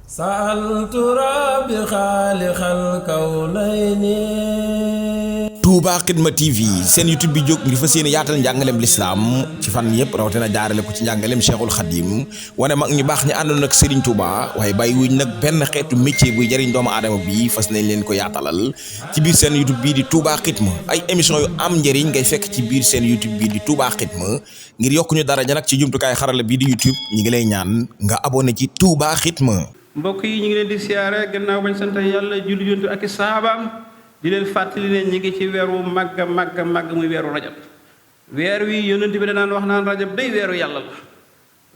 سألت ربي خالق الكونين. Touba Xidma TV seen YouTube bi jóg ngir fas yéene yaatal njàngaleem lislaam ci fan yëpp rawatina jaarale ko ci njàngaleem Cheikhul Khadim wane mag ñu baax ñi àndoon ak Serigne Touba waaye bàyyi wuñ nag benn xeetu métier buy jëriñ doomu aadama bi fas nañ leen ko yaatalal ci biir seen YouTube bii di Touba Xidma ay émission yu am njëriñ ngay fekk ci biir seen YouTube bii di Touba Xidma ngir yokku ñu daraja nag ci jumtukaay xarala bii di YouTube ñi ngi lay ñaan nga abonné ci Touba Xidma. mbokk yi ñu ngi leen di siyaare gannaaw bañ sant yàlla julli yonent ak saabaam di leen fàttali ne ñi ngi ci weeru màgg muy weeru rajab weer wi yonent bi danaan wax naan rajab day weeru yàlla la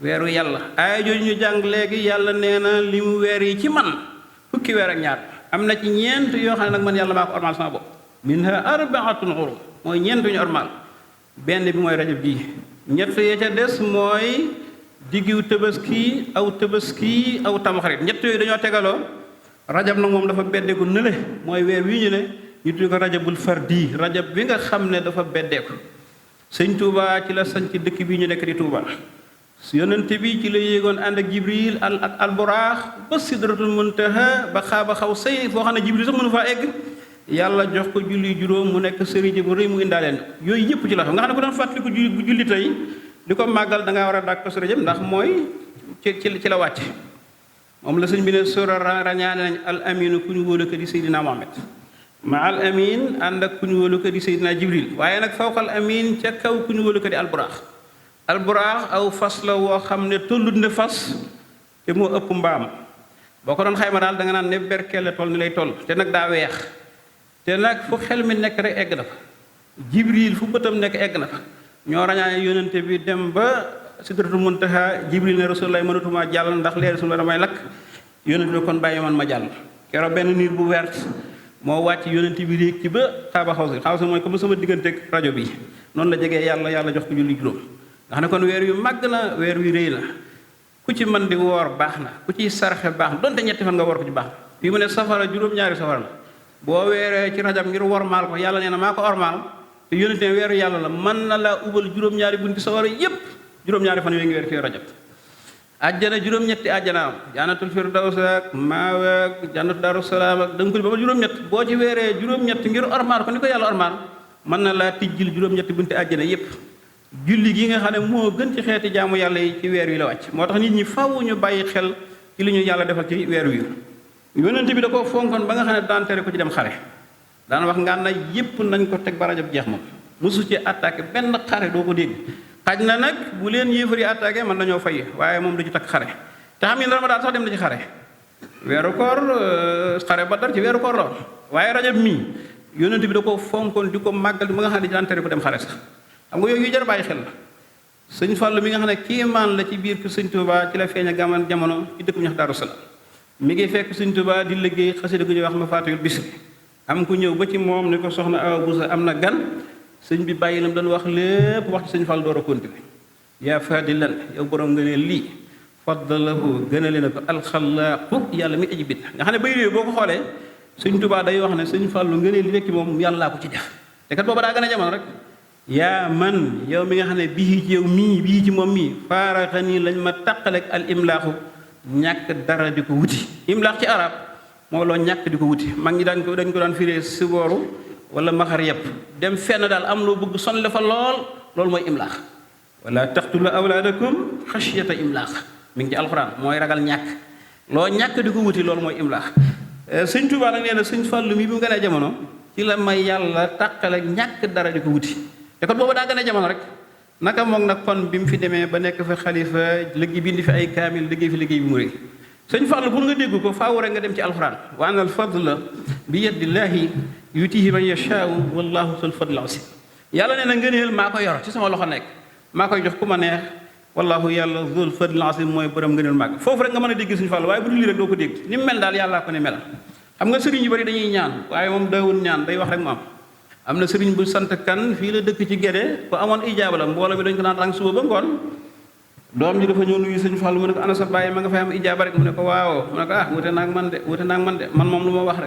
weeru yàlla aaya jooju ñu jàng léegi yàlla nee na li mu weer yi ci man fukki weer ak ñaar am na ci ñeent yoo xam ne nag man yàlla maa ko ormaal sama bopp minha arbaatun xurum mooy ñeent ñu ormaal benn bi mooy rajab bii ñett ya ca des mooy diggu tabaski aw tamxarit ñett yooyu dañoo tegaloo rajab nag moom dafa beddeeku nële mooy weer wi ñu ne ñu tudd ko rajabul fardi rajab bi nga xam ne dafa beddeeku sëñ Touba ci la sañ ci dëkk bi ñu nekk di Touba yonente bi ci la yéegoon ànd ak Jibril ak alburaax ba sidratul muntaha ba xaaba xaw say foo xam ne Jibril sax mënu faa egg yàlla jox ko julli juróom mu nekk sëriñ bu rëy mu indaaleen yooyu yëpp ci la xam nga xam ne ko doon fàttali ko julli tey di ko màggal da ngaa war a dàq ko rajab ndax mooy ci la wàcc moom la sëñ bi ne sura rañaane nañ al aminu ku ñu wóolu ko di Seydina Muhammad ma al amin ànd ak ku ñu wóolu ko di Seydina Jibril waaye nag fawqal amin ca kaw ku ñu wóolu ko di alburaax aw fas la woo xam ne tollut ne fas te moo ëpp mbaam boo ko doon xayma daal da nga naan ne berkeel la toll ni lay toll te nag daa weex te nag fu xel mi nekk rek egg na fa Jibril fu bëtam nekk egg na fa ñoo rañaane yónnente bi dem ba sidratul muntaha Jibril ne Rasulullah mënatuma jàll ndax leer suñu damay lakk yónnent bi kon bàyyi man ma jàll keroog benn niir bu wert moo wàcc yónnent bi réeg ci ba xaaba xaw si mooy comme sama digganteeg rajo bi noonu la jegee yàlla jox ko julli juróom nga xam ne kon weer yu màgg na weer yu rëy la ku ci man di woor baax na ku ciy sarxe baax na donte ñetti fan nga woor ko ci baax na fii mu ne safara juróom-ñaari safara la boo weeree ci rajab ngir wormaal ko yàlla nee na maa ko ormaal te yónnent ne weeru yàlla la mën na laa ubal juróom-ñaari bunti safara yépp juróom-ñaari fan yooyu ngi weer ci rajab ajjana juróom-ñetti ajjanaam jannatul firdaws ak maawa ak jannatu daaru salaam ak danga ko ba juróom-ñett boo ci weeree juróom-ñett ngir ormaal ko ni ko yàlla ormaal mën na laa tijjil juróom-ñetti bunti ajjana yépp julli gi nga xam ne moo gën ci xeeti jaamu yàlla yi ci weer wi la wàcc moo tax nit ñi faw ñu bàyyi xel ci li ñu yàlla defal ci weer wi yonent bi da ko fonkoon ba nga xam ne daan tere ko ci dem xare daan wax ngaan na yépp nañ ko teg ba rajab jeex moom mosu ci attaqué benn xare doo ko dégg xaj na nag bu leen yéefar yi attaqué man dañoo fay waaye moom du ci takk xare te xam ngeen Ramadan sax dem na ci xare weeru koor xare Badar ci weeru koor la waaye rajab mii yonent bi da ko fonkoon di ko màggal ba nga xam ne daan tere ko dem xare sax xam nga yooyu yu jar bàyyi xel la sëñ Fallu mi nga xam ne kiimaan la ci biir kër sëñ Touba ci la feeñ a gaman jamono ci dëkk bu ñax Daaru Salaam mi ngi fekk sëñ Touba di liggéey xasida gu ñuy wax ma faatiyul bisri am ku ñëw ba ci moom ni ko soxna Awa Busa am na gan sëñ bi bàyyi lam doon wax lépp wax ci sëñ Fall door a continuer yaa fadilan yow borom nga ne lii faddalahu gënale na ko alxalaaqu yàlla mi aji bit nga xam ne bay réew boo ko xoolee sëñ Tuubaa day wax ne sëñ Fallu nga ne li rekk moom yàllaa ko ci def te kat booba daa gën a jamono rek yaa man yow mi nga xam ne bii ci yow bii ci moom mii faaraxa nii lañ ma taqaleeg al imlaaxu ñàkk dara di ko wuti imlaax ci arab moo loo ñàkk di ko wuti mag ñi dañ ko daan firee sibooru wala maxar yëpp dem fenn daal am loo bëgg sonle fa loolu mooy imlaax wala taqtulu awlaadakum xashyata imlaax mi ngi ci alxuraan mooy ragal ñàkk loo ñàkk di ko wuti loolu mooy imlaax sëñ Tuubaa nag nee na sëñ Fallu mi bi mu gën a jamono ci la may yàlla tàqale ñàkk dara di ko wuti te kon boobu daa gën a jamono rek naka moom nag kon bi mu fi demee ba nekk fa xalifa liggéey bindi fi ay kaamil liggéey fi liggéey bi mu rëy sëñ Fallu pour nga dégg ko faaw rek nga dem ci alxuraan wa anal fadla bi yadillaahi yutihi man yashaau wallahu sul fadl asim yàlla nee na ngëneel maa ko yor ci sama loxo nekk maa koy jox ku ma neex wallahu yàlla zul fadl asim mooy borom ngëneel màgg foofu rek nga mën a dégg suñu Fall waaye bu dul lii rek doo ko dégg ni mu mel daal yàllaa ko ne mel xam nga sëriñ yu bari dañuy ñaan waaye moom dawul ñaan day wax rek mu am na sëriñ bu sant kan fii la dëkk ci Gédé ko amoon ijaaba la mbooloo bi dañ ko naan rang suba ba ngoon doom ji dafa ñëw nuyu sëñ Fall mu ne ko ana sa bàyyi ma nga fay am ijaaba rek mu ne ko waaw mu ne ko wute naag man de man moom lu ma wax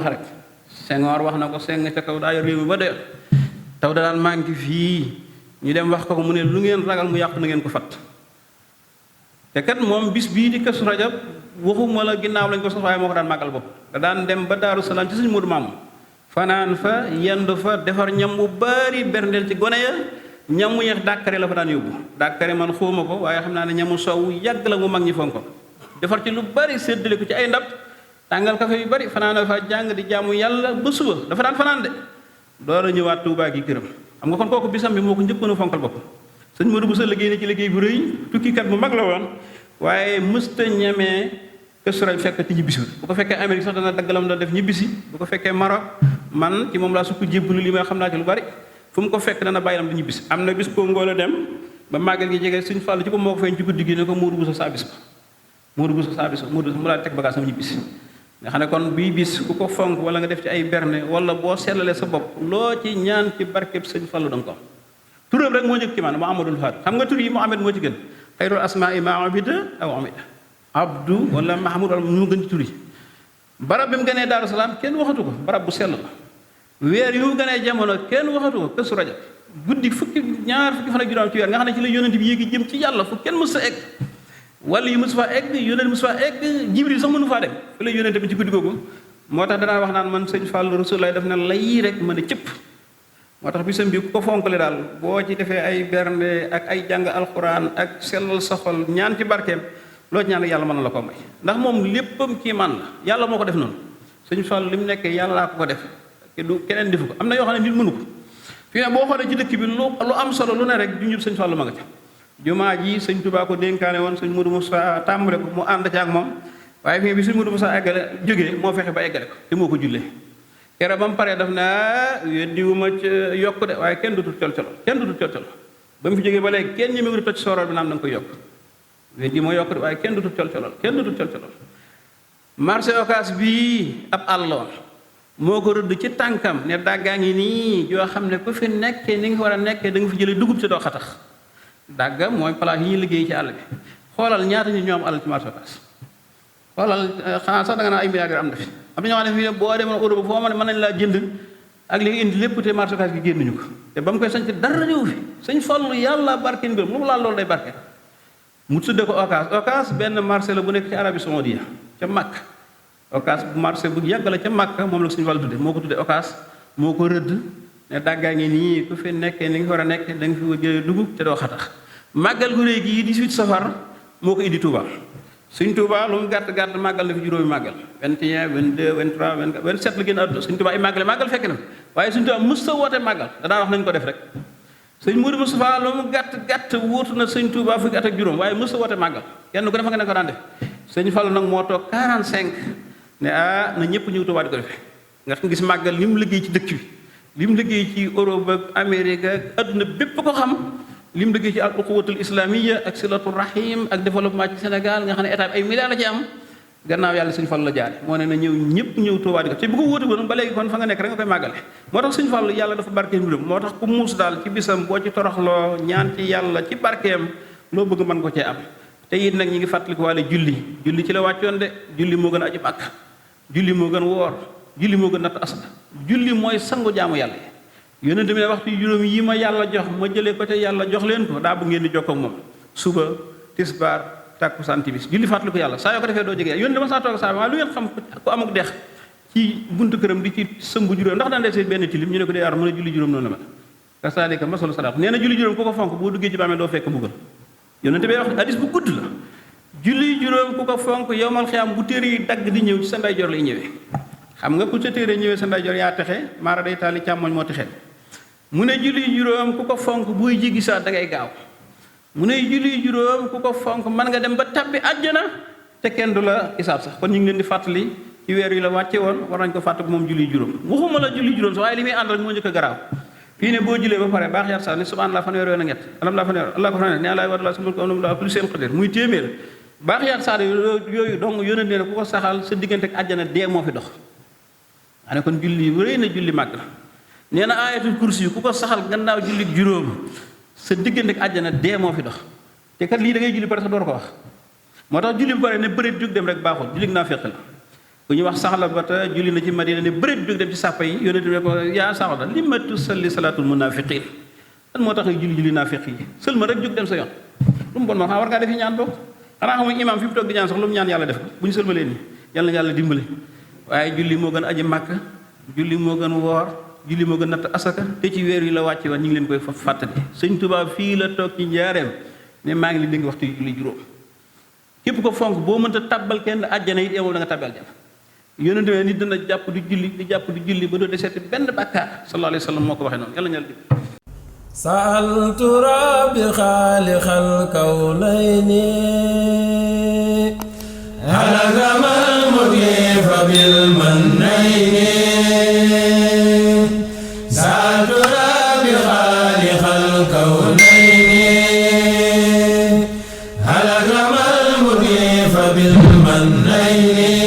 rek Senghor wax na ko seng ca kaw daa yor réew mi ba doyal taw da daan manqué fii ñu dem wax ko mu ne lu ngeen ragal mu yàqu na ngeen ko fat te kat moom bis bii di Kazu Rajab waxuma la ginnaaw lañ ko sos waaye moo ko daan màggal bopp da daan dem ba Daaru Salaam ci suñu Moodu Maamu fanaan fa yendu fa defar ñam bu bari berndeel ci gone ya ñamu yeex dàkkare la fa daan yóbbu dàkkare man xóoma ko waaye xam naa ne ñamu soow yàgg la mu mag ñi fonk ko defar ci lu bari séddale ko ci ay ndab tàngal kafe yu bari fanaan fa jàng di jaamu yàlla ba suba dafa daan fanaan de door a ñëwaat Tuubaa gi këram xam nga kon kooku bisam bi moo ko njëkkoon a fonkal bopp sëñ Modou Bousso liggéey na ci liggéey bu rëy tukkikat bu mag la woon waaye mësta ñemee Kazu Rajab fekk ti ñibbisi bu ko fekkee Amérique sax dana daggalam doon def ñibbisi bu ko fekkee Maroc man ci moom laa sukk jébbalu li may xam naa ci lu bari fu mu ko fekk dana bàyyi lam di ñibbisi am na bis ko ngóol a dem ba màggal gi jege suñ fàll ci ko moo ko feeñ ci guddi gi ne ko Modou Bousso saa bis ba Modou Bousso saa bis ba Modou mu laa teg bagage am ñibbisi nga xam ne kon bii bis ku ko fonk wala nga def ci ay berne wala boo sellalee sa bopp loo ci ñaan ci barkeb sëñ Fallu danga ko turam rek moo njëkk ci man Muhammadul Faat xam nga tur yi Muhammad moo ci gën xayrul asmaa ma abida aw amida abdu wala mahmud wala mu gën ci tur yi barab bi mu gënee Daaru Salaam kenn waxatu ko barab bu sell la weer yu mu gënee jamono kenn waxatu ko Kazu Rajab guddi fukki fan ak juróom ci weer nga xam ne ci la yonent bi yéegi jëm ci yàlla fu kenn mës a egg wala yu mës faa egg yonent mës faa egg Jibril sax mënu faa dem fi la yonent bi ci guddi googu moo tax danaa wax naan man sëñ Fallu Rasulullah def na lay rek mën a cëpp moo tax bisam bi ku ko fonkale daal boo ci defee ay bernde ak ay jàng alxuraan ak sellal sa xol ñaan ci barkeem loo ci ñaan yàlla mën na la ko may ndax moom léppam kii man la yàlla moo ko def noonu sëñ Fallu li mu nekkee yàllaa ko def te du keneen defu ko am na yoo xam ne nit mënu ko fii ne boo xoolee ci dëkk bi lu am solo lu ne rek junjub sëñ Fallu ma nga ca jumaa ji sëñ Tuubaa ko dénkaane woon sëñ Modou Moussa tàmbale ko mu ànd ca ak moom waaye fii bi sëñ Modou Moussa eggale jógee moo fexe ba eggale ko te moo ko jullee kere ba mu paree daf ne weddiwuma ci yokk de waaye kenn dutul col-colol ba mu fi jógee ba léegi kenn ñi mu ngi toj sooroor bi naan da nga koy yokk weddi moo yokk de waaye kenn dutul col-colol marché Ocass bii ab àlloon moo ko rëdd ci tànkam ne daggaa ngi nii yoo xam ne ku fi nekkee ni nga war a nekkee da nga fi jëlee dugub ci doo xatax dagga mooy place yi ñuy liggéey ci àll bi xoolal ñaata nit ñoo am àll ci marché Ocass xoolal xanaa sax da nga naa ay milliardaires am na fi am na ñoo xam ne fii boo demoon Europe foo ma ne mën nañ laa jënd ak li nga indi lépp te marché Ocass gi génnuñu ko te ba mu koy sañ ci dara ñëw fi sëñ Fallu yàlla barkeen ngërëm lu mu laal loolu day barkeen mu tudde ko Ocass benn marché la bu nekk ci Arabie Saoudite ca Makka Ocass bu marché bu yàgg la ca Makka moom la sëñ Fallu tudde moo ko tudde Ocass moo ko rëdd ne daggaa ngi nii ku fi nekkee ni nga war a nekk da nga fi jëlee dugub te doo xatax màggal gu réy gi 18 safar moo ko indi Touba Sëñ Touba lu mu gàtt màggal na fi juróomi màggal 21 22 23 24 27 la génn àdduna Sëñ Touba ay màggal fekk na waaye Sëñ Touba mës sa woote màggal danaa wax nañ ko def rek sëñ Modou Moustapha lu mu gàtt wóotu na Sëñ Touba fukki at ak juróom waaye mës sa woote màggal kenn ku ne fa nga ne ko daan def Sëñ Fallu nag moo toog 45 ne na ñëpp ñëw Touba di ko defee nga gis màggal li mu liggéey ci dëkk bi li mu liggéey ci Europe ak Amérique ak adduna bépp ko xam li mu liggéey ci al uquwatul islamiyya ak silatu rahim ak développement ci Sénégal nga xam ne état bi ay milliards la ci am gannaaw yàlla Sëñ Fallu la jaare moo ne na ñëpp ñëw Tuubaa di ko te bu ko wóote woon ba léegi kon fa nga nekk rek nga koy màggale moo tax Sëñ Fallu yàlla dafa barkeem mbiram moo tax ku muus daal ci bisam boo ci toroxloo ñaan ci yàlla ci barkeem loo bëgg mën ko cee am te it nag ñi ngi fàttaliku waale julli ci la wàccoon de julli moo gën a aji Makka julli moo gën woor julli moo gën natt asaka julli mooy sangu jaamu yàlla yi yonent bi ne waxtu juróom yi ma yàlla jox ma jëlee ko te yàlla jox leen ko daa bu ngeen di jokkoo ak moom suba tisbaar takkusaan timis julli fàttali ko yàlla saa yoo ko defee doo jege yonent dama saa toog saa waaye lu ngeen xam ku amuk dex ci buntu këram di ci sëmbu juróom ndax daan def benn tilim ñu ne ko dee ar mën a julli juróom noonu la mel kasaalika masalu salaat nee na julli juróom ku ko fonk boo duggee ci bàmmeel doo fekk mbugal yonent bi wax hadis bu gudd la julli juróom ku ko fonk yowmal xiyaam bu téere yi dagg di ñëw ci sa ndeyjoor lay ñëwee xam nga ku sa téere ñëwee sa ndeyjoor yaa texe maara day taali càmmoñ moo texe mu ne julli juróom ku ko fonk booy jéggi saa da ngay gaaw mu ne julli juróom ku ko fonk mën nga dem ba tabbi àjjana te kenn du la isaab sax kon ñu ngi leen di fàttali ci weer yi la wàcce woon war nañ ko fàttali moom julli juróom waxuma la julli juróom sax waaye li muy ànd rek moo njëkk a garaaw fii ne boo jullee ba pare baax yaat sax ni subhanallah fanweer yoon a ñett alamlaa fanweer allah ko fanweer ne laay wadulaa sumul ko amnum la plus seen xadir muy téeméer baax yaat sax yooyu dong yónent ne ku ko saxal sa diggante ak àjjana dee moo fi dox ane kon julli rëy na julli màgg la nee na aayatul kursi yi ku ko saxal gannaaw julli juróom sa diggante ak àjjana dee moo fi dox te kat lii da ngay julli pare sax door ko wax moo tax julli bu pare ne bëreet jóg dem rek baaxul julli naa féq la bu ñuy wax saxla ba ta julli na ci Madina ne bëreet jóg dem ci sàppa yi yonent bi ne ko yaa saxla li ma tusalli salaatul munaafiqiin lan moo tax julli naafiq yi sël ma rek jóg dem sa yoon lu mu bon ma xam war ngaa defi ñaan boog xanaa xamuñ imaam fi mu toog di ñaan sax lu mu ñaan yàlla def ko bu ñu sëlmalee nii yàlla na yàlla dimbale waaye julli moo gën aji màkk julli moo gën woor julli moo gën natt asaka te ci weer yi la wàcce woon ñu ngi leen koy fàttali sëñ Tuubaa fii la toog ci njaareem ne maa ngi leen di nga waxtu julli juróom képp ko fonk boo mënta tabbal kenn àjjana it yow da nga tabbal àjjana yonente ne nit dana jàpp di julli ba doo deseeti benn bàkkaar sallallahu alayhi wa sallam moo ko waxee noonu yàlla ñal di سألت ربي خالق الكونين هلك المكيف بالمنين سألت ربي خالق الكونين هلك المكيف بالمنين